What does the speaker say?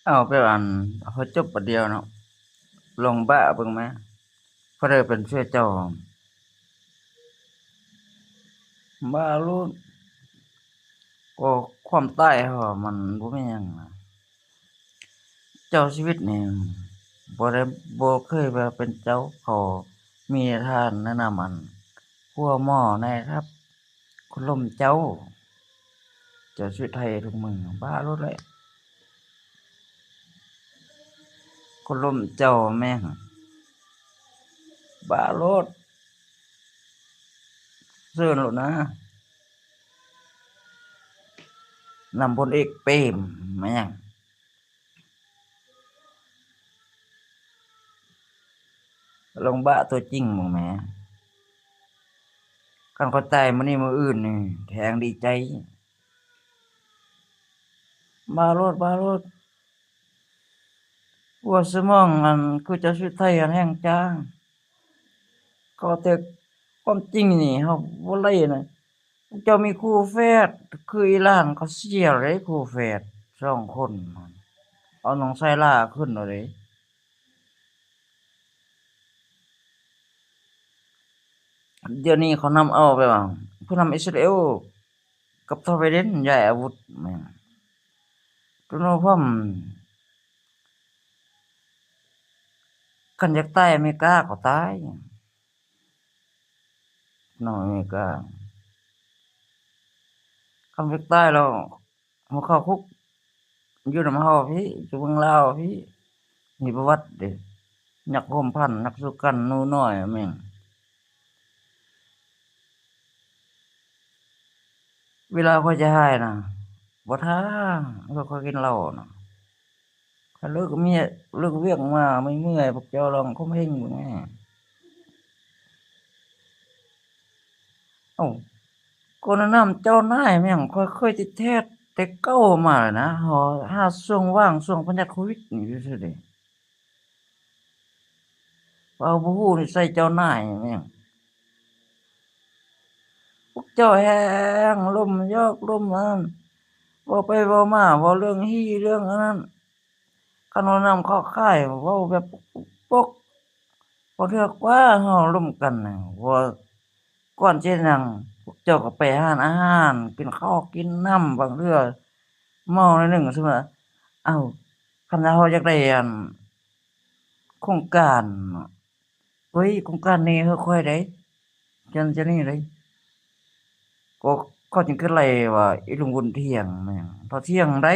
ເອົາແບບອັນ ເຮົາຈົບບາດດຽວເນາະ ລອງບ້າເບິ່ງແມ ຜູ້ໃດເປັນເຊື້ອເຈົ້າ ບ້າໂລດ ກໍຄວາມຕາຍເຮົາມັນບໍ່ມີຫຍັງນະ ເຈົ້າຊີວິດນີ້ບໍ່ໄດ້ ບໍ່ເຄີຍວ່າເປັນເຈົ້າ ເຂົາມີທ່ານແນະນຳອັນ ຫົວໝໍນາຍທັບ ຄົນລົ້ມເຈົ້າ ເຈົ້າຊິໄທທຸກມື້ ບ້າໂລດແຫຼະ ຄົນລົ້ມເຈົ້າແມ່ງ ບ້າໂລດ ເຊີນໂລດນະ ນຳພົນເອກເປມ ແມ່ນຫຍັງ? ລອງບ້າຕົວຈິງເບິ່ງແມ ຄັນຂ້ອຍຕາຍມື້ນີ້ມື້ອື່ນນີ້ ແທງດີໃຈ ບ້າໂລດ ບ້າໂລດ ຫົວສະໝອງອັນ ຄືເຈົ້າຊິໄທອັນແຮງຈ້າງ ກໍແຕ່ຄວາມຈິງນີ້ເຮົາບໍ່ໄດ້ນະ ພວກເຈົ້າມີຄູ່ແຝດ ຄືອີ່ຫຼານເຂົາເສຍແລ້ວເດ້ ຄູ່ແຝດສອງຄົນ ເອົານ້ອງຊາຍຫຼ້າຂຶ້ນແລ້ວເດ້ ດຽວນີ້ເຂົານຳເອົາແບບວ່າ ຜູ້ນຳອິດສະຣາເອວກັບໂຈໄບເດັນຍ້າຍອາວຸດ ແມ່ນ ໂດນັລ ທຣຳ ຄັນຢາກຕາຍອາເມລິກາກໍຕາຍ ນອກອາເມລິກາ ຄັນຢາກຕາຍແລ້ວ ຫົວເຂົ້າຄຸກ ຢູ່ນຳເຮົາພີ້ ຢູ່ເມືອງລາວພີ້ ມີປະຫວັດເດ້ ຍັກໂຮມພັນ ຍັກສຸກັນ ໜູນ້ອຍ ແມ່ງ ເວລາຂ້ອຍຈະຫາຍນະ ບໍ່ທ່າ ເພາະຂ້ອຍກິນເຫຼົ້ານະ ຂ້ອຍເລີກເມຍ ເລີກວຽກມາເມື່ອຍໆ ພວກເຈົ້າລອງຂົ່ມເຫັງເບິ່ງແດ່. ເອົ້າ ກໍແນະນຳເຈົ້ານາຍແມ່ນຫຍັງ ຂ້ອຍເຄີຍຕິດແທດແຕ່ເກົ່າມາແລ້ວນະ ຫາຊ່ວງວ່າງ ຊ່ວງພະຍາດໂຄວິດນີ້ຊື່ໆເດ້. ເວົ້າບໍ່ຮູ້ນິໄສເຈົ້ານາຍແມ່ນຫຍັງ ພວກເຈົ້າແຮ່ງລົມຢອກລົມອັນນັ້ນ ເວົ້າໄປເວົ້າມາ ເວົ້າເລື່ອງຮີເລື່ອງອັນນັ້ນ ຄັນວ່ານຳເຂົ້າຂາຍ ເວົ້າແບບປົກໆ ບາງເທື່ອກວ່າເຮົາລົມກັນນະ ວ່າກ່ອນຊິເຮັດຫຍັງ ພວກເຈົ້າກໍໄປຮ້ານອາຫານ ກິນເຂົ້າກິນນ້ຳ ບາງເທື່ອເມົາໜ້ອຍໜຶ່ງ ສົມມຸດວ່າ ເອົ້າ ຄັນວ່າເຮົາຢາກໄດ້ອັນ ໂຄງການເນາະ ເອີຍ ໂຄງການນີ້ເຮີ້ຂ້ອຍໃດ ຈັ່ງຊັ້ນຈັ່ງນີ້ໃດ ກໍເຂົາຈຶ່ງຄິດໄລ່ວ່າ ອີລຸງບຸນທ່ຽງແມ່ນ ເຂົາທ່ຽງໄດ້